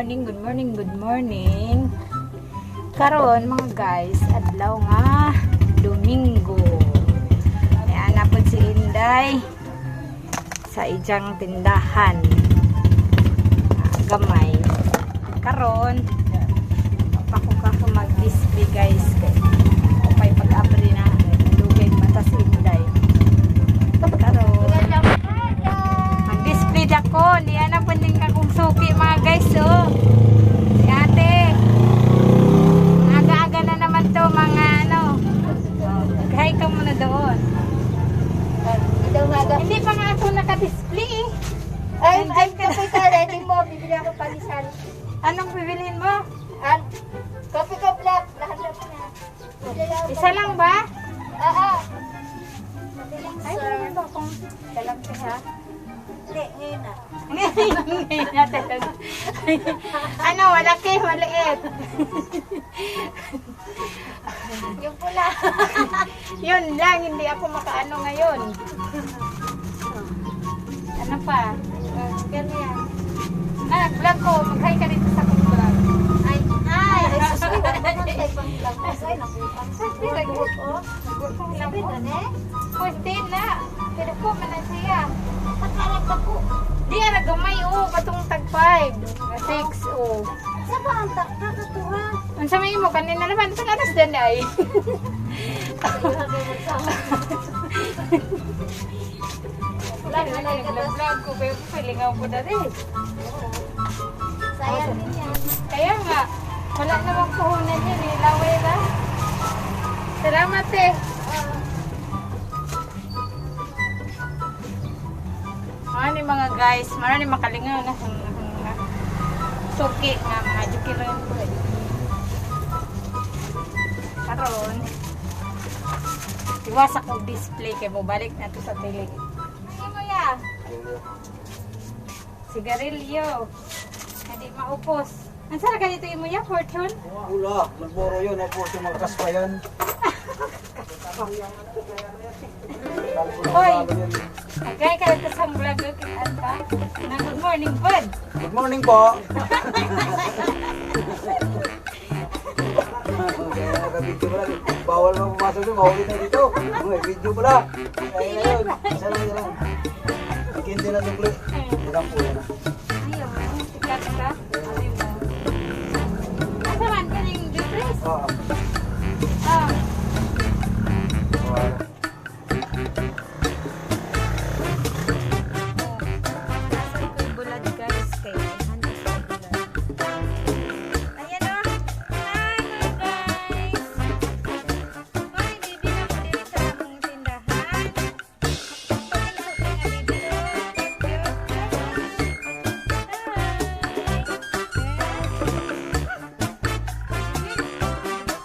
Morning, good morning, good morning. Karon, mga guys, adlaw nga Domingo. Ayan na po si Inday sa ijang tindahan. Ah, gamay. Karon, pako ka ko mag-display, guys, kay upay pag-abri na dugay mata si Inday. Karon, mag-display dako. Niya na po din akong suki, mga guys, oh. Si ate. Aga-aga na naman to, mga ano. Oh, hi ka muna doon. Hindi pa nga ako naka-display eh. Ay, ay, kape ka, ready mo. Bibili ako pandesal. Anong bibilhin mo? An, kape ka black. Lahat na na. Bibili ako. Isa lang ba? Oo. Ay, meron ba akong dalang ha? Hindi, ngayon na. Ngayon na talaga. Ano, malaki, maliit. Yung pula. Yun lang, hindi ako makaano ngayon. Ano pa? Ganyan. Ah, vlog ko. Mag-hi ka dito sa akong vlog. Ay, ay, ay, sus, ay, ay, pang vlog mo. Ay, naku, ang buhok, oh. Sabi na, ne? Pwede na. Pero ko man na siya. At harap ako. Di ara gamay oh, katong tag 5, 6 oh. Sa ba ang kakatuwa? Unsa may imo kanina naman sa alas din ay. Wala na, Nag-vlog ko kayo, feeling ko dali. Sayang din yan. Kaya nga, wala namang puhunan yun eh. Laway na. Salamat eh. Ano mga guys, marami makalingaw na mga suki nga mga jukiran ko eh. Karon, iwas akong display kay mo balik na to sa tele. Ano mo ya? Sigarilyo. Hindi maupos. Ang sarap ganito imo ya, Fortune? Wala, Malboro yun. Ako sa mga kaspa yan. Hoy! Agay ka dito sa vlog kitaan ka. Na good morning, bud. Good morning po. Kaya naka-video pala. Bawal mo pumasok doon, mahuli tayo dito. May video pala. Kaya na yun. Isa lang, isa lang. Ikindi na dukli. Ilang po yan. Ayaw, sikat ka. Ayaw mo. Asa man ka ning dress? Oo. Ah. Wala. Nasa ko'y bulad, guys, kay handa sa bulad. Ayan o. Hi, mga guys. Hoy, bibi na ko dito sa akong tindahan. Pagkain nga bibi no. Thank you.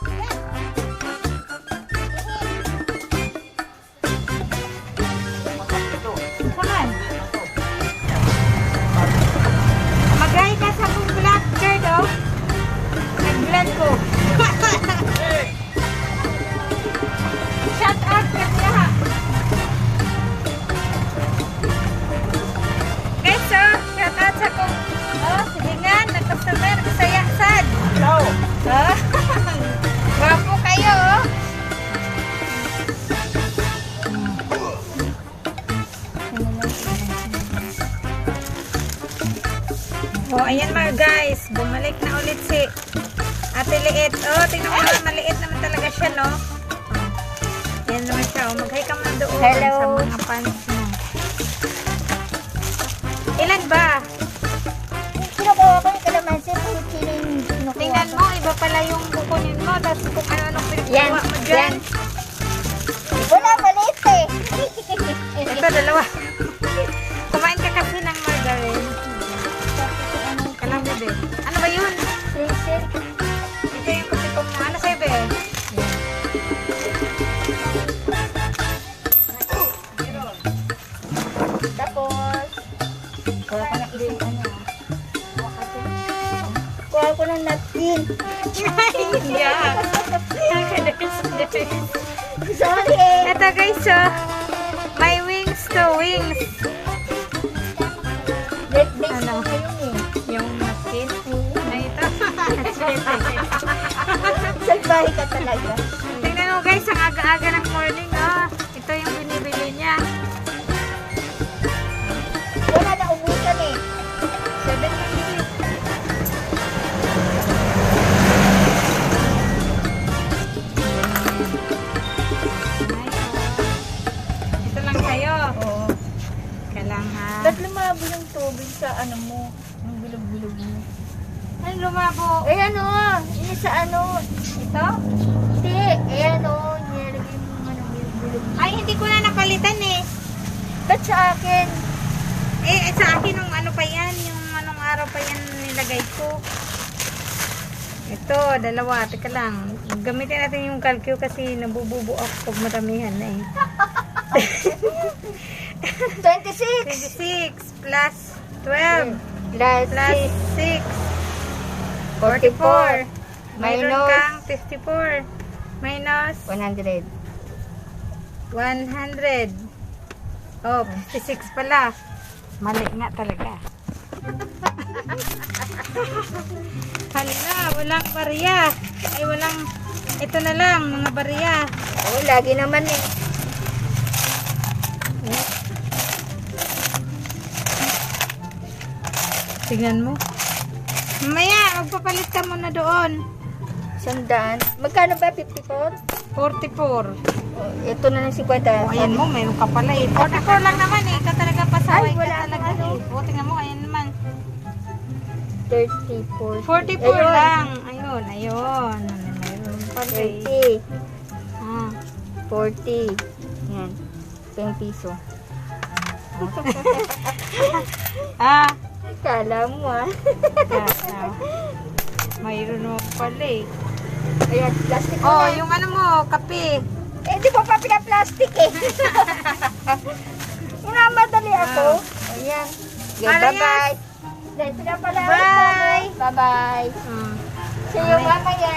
Hi. Saan? Mag-hi ka sa akong vlog, Chard, oh. Nag-vlog ko. Shout out ka siya. Guys, oh, shout out sa akong, oh, sige nga, nag-customer, Bisaya sad. Ciao! Oh, gwapo kayo, oh. Oh, ayan mga guys, bumalik na ulit si Ate Liit. Oh, tingnan mo naman, maliit naman talaga siya, no? Oh. Ayan naman siya, oh. Mag-hi ka muna doon Hello. sa mga fans mo. Ilan ba? Kinukuha ko yung kalamansi, puro chili yung kinukuha Tingnan ko. mo, iba pala yung kukunin mo. Tapos kung ano-anong pinagkuha Yan, mo dyan. yan. Wala, maliit eh. Ito, dalawa. Kumain ka kasi ng margarine. Alam mo, be. Ano ba yun? Princess. Ito yung kape ko mo. Ano sa'yo, be? Tapos, kuha ko ng isang ano. Kuha ko ng napkin. Yeah. Sorry. Ito, guys, oh. May wings to wings. Birthday Ano? ko ngayon eh. Yung napkin. Oo. Salbahe ka talaga. Tingnan mo guys, ang aga-aga ng morning ah. Ito yung binibili niya. Wala na ubusan eh. 750. Ito lang kayo. Oo. Kailangan. Ba't lumabo yung tubig sa ano mo? Yung bilog-bilog mo. Ano lumabo? Eh ano ah, yun sa ano. Ito? Hindi, eh ano, nilalagay mo yung ano, bilog-bilog. Ay, hindi ko na napalitan eh. Ba't sa akin? Eh, sa akin nung ano pa yan, yung anong araw pa yan nilagay ko. Ito, dalawa. Teka lang. Gamitin natin yung calcio kasi nabububo ako pag maramihan na eh. 26! 26 plus 12 Plus, plus 6, 6, 44. 44. Mayroon Minus kang 54. Minus 100. 100. Oh, 56 pala. Mali nga talaga. Hala, walang barya. Ay, walang... Ito na lang, mga barya. Oh, lagi naman eh. Tingnan mo. Mamaya, magpapalit ka muna doon. 100. Magkano ba? 54? 44. Oh, ito na lang 50. Oh, ayan mo, mayroon ka pala eh. 44 lang naman eh. Ikaw talaga pasaway Ay, wala ka talaga akong ano. eh. Oh, tingnan mo, ayan naman. 34. 44 Ayun. lang. Ayun, ayun. Ano, mayroon pala eh. 30. Ah. 40. Yan. Ito yung piso. Ah, Kala mo ah. ah, ah. Mayroon mo pala eh. Ayan, plastic ko Oh, na. yung ano mo, kape. Eh, di ko pa pina-plastic eh. Minamadali ako. Ayan. Okay, Ayan. bye-bye. Dahil pinapala. Bye. Bye-bye. Ah. See you mamaya.